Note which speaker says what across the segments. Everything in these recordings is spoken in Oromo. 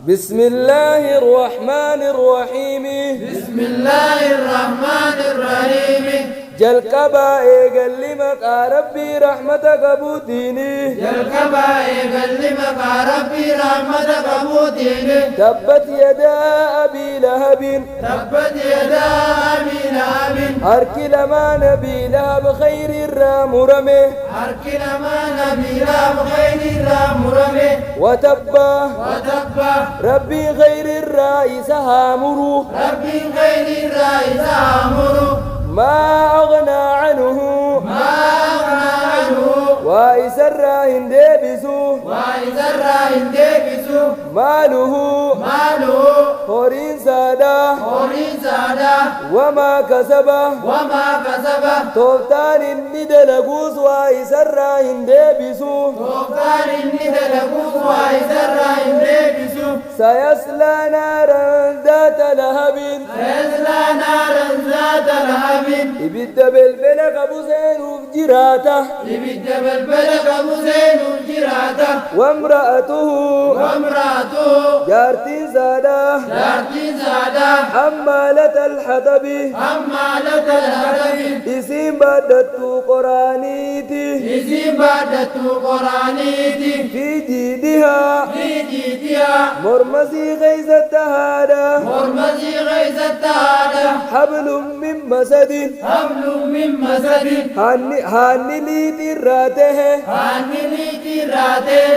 Speaker 1: بسم الله الرحمن الرحيم.
Speaker 2: بسم الله الرحمن الرحيم.
Speaker 1: Jalqabaa eegalli maqaa Rabbii rahmata qabuutiini.
Speaker 2: Jalqabaa eegalli maqaa Rabbii rahmata qabuutiini.
Speaker 1: Tabbat yadaa abii lahabin.
Speaker 2: Tabbat yadaa abii lahabin.
Speaker 1: Harki lamaan abii lahab khayri irraa murame.
Speaker 2: Harki lamaan abii lahab khayri irraa murame.
Speaker 1: Watabba.
Speaker 2: Watabba.
Speaker 1: Rabbii khayri irraa isa haa muru.
Speaker 2: Rabbiin khayri irraa isa haa muru.
Speaker 1: Maa aghnaa anhu.
Speaker 2: Maa aghnaa anhu.
Speaker 1: Waa isarraa hin deebisu.
Speaker 2: Waa isarraa hin deebisu.
Speaker 1: Maaluhu.
Speaker 2: Maaluhu.
Speaker 1: Horiin saadha.
Speaker 2: Horiin saadha.
Speaker 1: Wamaa kasaba.
Speaker 2: Wamaa kasaba.
Speaker 1: Tooftaan inni dalaguus waa isarraa hin deebisu.
Speaker 2: Tooftaan inni dalaguus waa isarraa hin deebisu.
Speaker 1: Sayaslaa naaran zaata lahabin.
Speaker 2: Sayaslaa naaran zaata lahabin.
Speaker 1: Ibidda belbela qabu seenuuf jiraata.
Speaker 2: Ibidda belbela qabu seenuuf jiraata.
Speaker 1: Wamra'atuhu.
Speaker 2: Wamra'atuhu.
Speaker 1: Jaartiin saadhaa.
Speaker 2: Jaartiin saadhaa.
Speaker 1: Hammaalata alhaxabi.
Speaker 2: Hammaalata alhaxabi.
Speaker 1: Isiin baadhattuu qoraaniiti.
Speaker 2: Isiin baadhattuu qoraaniiti.
Speaker 1: Fi jiidihaa.
Speaker 2: Fi jiidihaa.
Speaker 1: Morma sii keeysatti haadha.
Speaker 2: Morma sii keeysatti haadha.
Speaker 1: Hablum min masadin.
Speaker 2: Hablum min masadin.
Speaker 1: Haanni haanni liixii irraa tahe.
Speaker 2: Haanni liixii irraa tahe.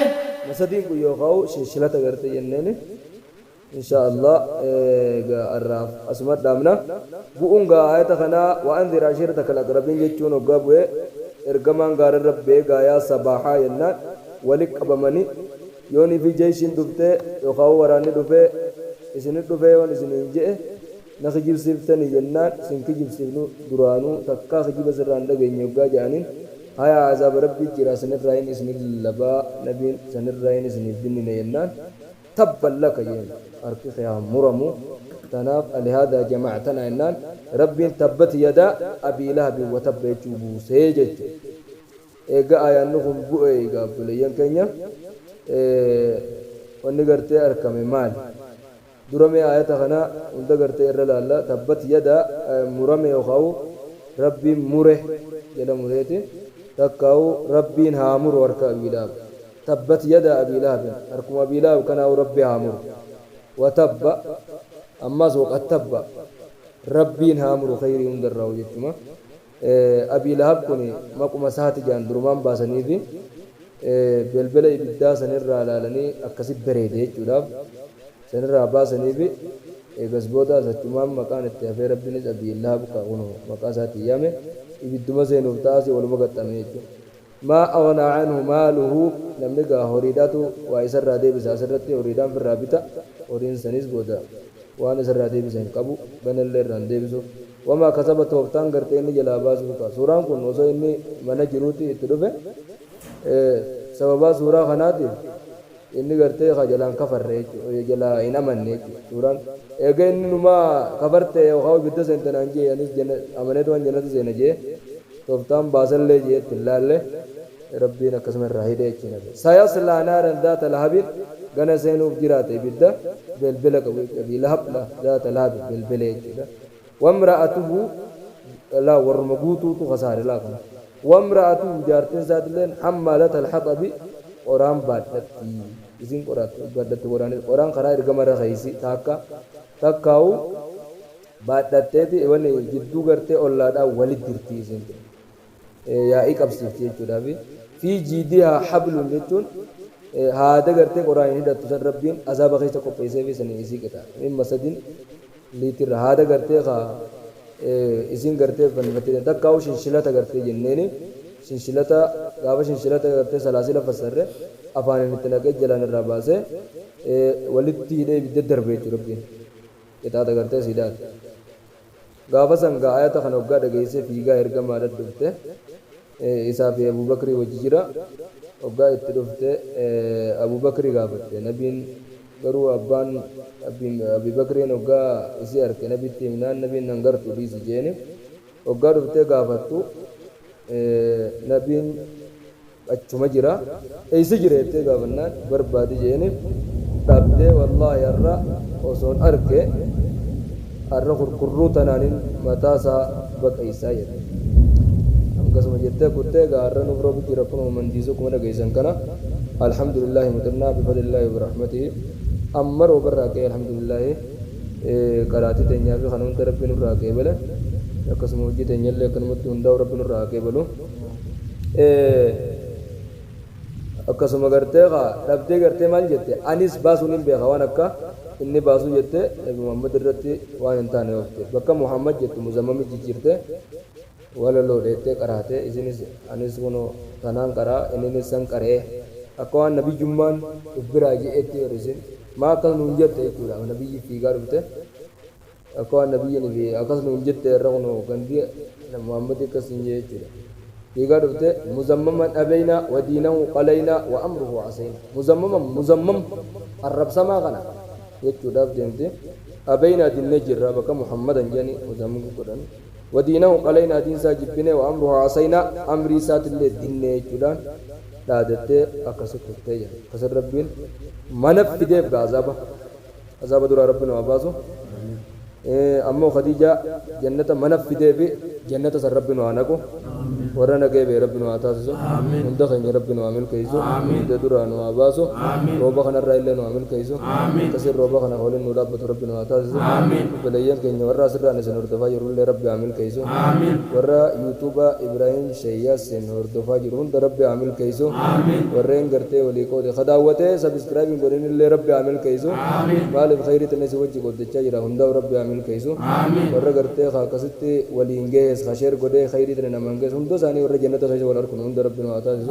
Speaker 1: Masadiin kun yookaa'u shinshilata garte jenneeni. Insha Allah egaa arraaf asuma dhaabna. Bu'uun gaa ayata kanaa wa anzir ashiiratakal aqrabiin jechuun hoggaa bu'e ergamaan gaararra bu'ee gaayaa sabaahaa jennaan wali qabamanii yoonii fi jeyshiin dhuftee yookaan waraanni dhufee isinit dhufee yoon isiniin je'e na kijibsiiftanii jennaan sin kijibsiifnu duraanuu takkaa kijiba sirraa hin dhageenye hoggaa je'aniin hayaa azaaba Rabbii jira sanirraayin isinit lallabaa nabiin sanirraayin isiniif dinnine jennaan tabban laka jeen harki kee haa muramu tanaaf alihaadaa jama'tanaa jennaan Rabbiin tabbat yadaa abii lahabin watabba jechuu buusee jechu. Eega aayaanni kun bu'e egaa obboleeyyan keenya wanni gartee arkame maali? Dura mee aayata kana hunda gartee irra laalla tabbat yada murame yookaan Rabbiin mure jedha mureeti takkaa'u Rabbiin haa muru harka Abii Lahab tabbat yada Abii Lahabin harkuma Abii Lahab kanaa'u Rabbi haa muru watabba ammas waqad tabba Rabbiin haa muru khayrii hundarraa'u jechuma. Abii Lahab kuni maquma isaati ja'an durumaan baasaniifi belbela ibiddaa sanirraa laalanii akkasi bareede jechuudhaaf sanirraa baasaniifi eegas boodaas achumaan maqaan itti hafee Rabbinis Abii Lahab ka kunoo maqaa isaatiin yaame ibidduma seenuuf ta'asi waluma gaxxame jechuudha. Maa aghnaa anhu maaluhu namni gaa horiidhaatu waa isarraa deebisa asirratti horiidhaan firraa bita horiin saniis booda waan isarraa deebisa hin qabu ganallee irraa hin deebisu wamaa kasaba tooftaan gartee inni jalaa baasuuf kaa suuraan kun osoo inni mana jiruuti itti dhufe sababaa suuraa kanaatiif inni gartee ka jalaan kafarre jechuudha jalaa hin amanne jechuudha suuraan eega inni numaa kafarte yookaan ibidda seente naan jee anis amaneetu waan jannata seena jee Tooftaan baasallee je'ee itti hin laalle, Rabbiin akkasuma irraa hidhee achiin hafe. Sayaslaa naaran zaata lahabin gana seenuuf jiraata ibidda belbela qabu jechuudha. Abii lahab la zaata lahabi belbele jechuudha. Wamra'atuhu laa warruma guutuutu kasaare laa kana. Wamra'atuhu jaartiin isaatilleen hammaalata alhaxabi qoraan baadhatti. Isiin baadhatti qoraan karaa ergama irra keeysi taakka takkaawu baadhatteeti wani jidduu gartee ollaadhaa wali dirti isiin tun yaa'ii qabsiifti jechuudhaafi fi jiidihaa hablun jechuun haada gartee qoraan hin hidhattu san Rabbiin azaaba keessa qopheessee fi sanii isii qixa min masadin liitirra haada gartee ka isiin gartee fannifattee takkaa'u shinshilata gartee jenneeni shinshilata gaafa shinshilata gartee salaasila fassarre afaaniin itti naqee jalaan irraa baasee walitti hidhee ibidda darbe jechuudha Rabbiin. Qixaaxa gartee siidhaati. Gaafa san gaa ayata kana hoggaa dhageessee fiigaa ergamaadha dhufte. Isaa fi Abuu Bakrii wajji jira. Hoggaa itti dhufte Abuu Bakrii gaafatte. Nabiin garuu abbaan Abii Bakriin hoggaa isii arke nabitti himnaan nabiin nan gartu dhiisi jeeni. Hoggaa dhuftee gaafattu nabiin achuma jira. Eessa jira jettee gaafannaan barbaadi jeeni. Dhabdee wallaahi har'a osoon arge har'a kurkurruu tanaanin mataa isaa baqaysaa jette. Akkasuma jettee kuttee egaa har'a nuuf roobi jira kunuma mandiisuu kuma dhageessan kana alhamdulillaahi muxirnaa bifadlillaahi birahmatihi amma roobarraa ka'ee alhamdulillaahi qaraatii teenyaa fi kana hunda rabbi nurraa qeebale akkasuma hojii teenyallee akkanumatti hundaa'u rabbi nurraa qeebalu. Akkasuma gartee kaa dhabdee gartee maal jette anis baasuun hin beeka waan akka inni baasuu jette nabi Muhammad irratti waan hin taane oofte bakka Muhammad jettu muzammami jijjiirte walaloo dheettee qaraate isinis anis kunoo tanaan qaraa inninis san qaree akka waan nabiyyummaan uf biraa je'etti bar isin maa akkas nuun jette jechuudha nabiyyi fiigaa dhufte Akka waan nabiyyiin fi akkas nuun jette irra kunoo gandi Muhammad akkas siin jee jechuudha. Fiigaa dhufte muzammaman abeynaa wa diinahu qalaynaa wa amruhu asayna. Muzammaman muzammam arrabsamaa kana jechuudhaaf deemti. Abeynaa dinnee jirra bakka Muhammadan jedhani muzammam godhan. Wa diinahu qalaynaa diin isaa jibbine wa amruhu asaynaa amrii isaatillee dinnee jechuudhaan dhaadattee akkasi kuttee jedhan. Akkasin Rabbiin mana fideef gaa azaaba. Azaaba duraa Rabbi nu haa baasu. Ammoo Khadiijaa jannata mana fideefi jannata san Rabbi nu haa naqu. Warra nagee ba'e Rabbi nu haa taasisu. Hunda keenya Rabbi nu haa milkeessu. Hunda duraa nu haa baasu. Rooba kanarraa illee nu haa milkeessu. Akkasiin rooba kana waliin nu dhaabbatu Rabbi nu haa taasisu. Obboleeyyan keenya warra asirraan isin hordofaa jirullee Rabbi haa milkeessu. Warra yuutuuba Ibrahim Sheeyyaassin hordofaa jiru hunda Rabbi haa milkeessu. Warreen gartee walii qoode ka daawwatee subscribe hin godhinillee Rabbi haa milkeessu. Maaliif khayrii tana isin wajji qooddachaa jira hundaaf Rabbi haa milkeessu. Warra gartee ka akkasitti waliin gahees ka share godhee khayrii tana namaan gahes hunda isaanii warra jannata keessa wal arku nu hunda Rabbi nu haa taasisu.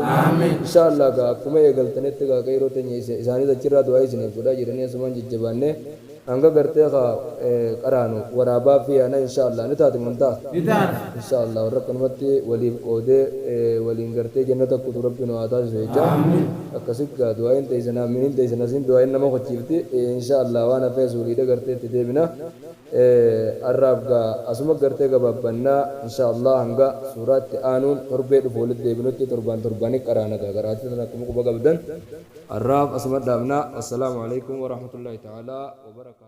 Speaker 1: Inshaa Allah gaa akkuma eegaltanitti gaa qeyroo teenya isaanis achirraa du'aa isiniif godhaa jiranii asumaan jajjabaannee Hanga gartee ka qaraanu waraabaa fi yaana insha Allah ni taati moo hin taatu?
Speaker 2: Ni taati.
Speaker 1: Insha Allah warra akkanumatti waliif qoodee waliin gartee jannata kutu rabbi nu haa taasisu jecha akkasi gaa du'aayin teeysan aaminiin teeysan asiin du'aayin nama kochiifti insha Allah waan hafees waliidha gartee itti deebina har'aaf gaa asuma gartee gabaabbannaa insha Allah hanga suuraa itti aanuun torbee dhufu walitti deebinutti torbaan torbaani qaraana gaa qaraatii tana akkuma quba qabdan Har'aaf asuma dhaabna. Wassalaamu Aleykum Warahmatullaahi Ta'aalaa Wabarakaatuh.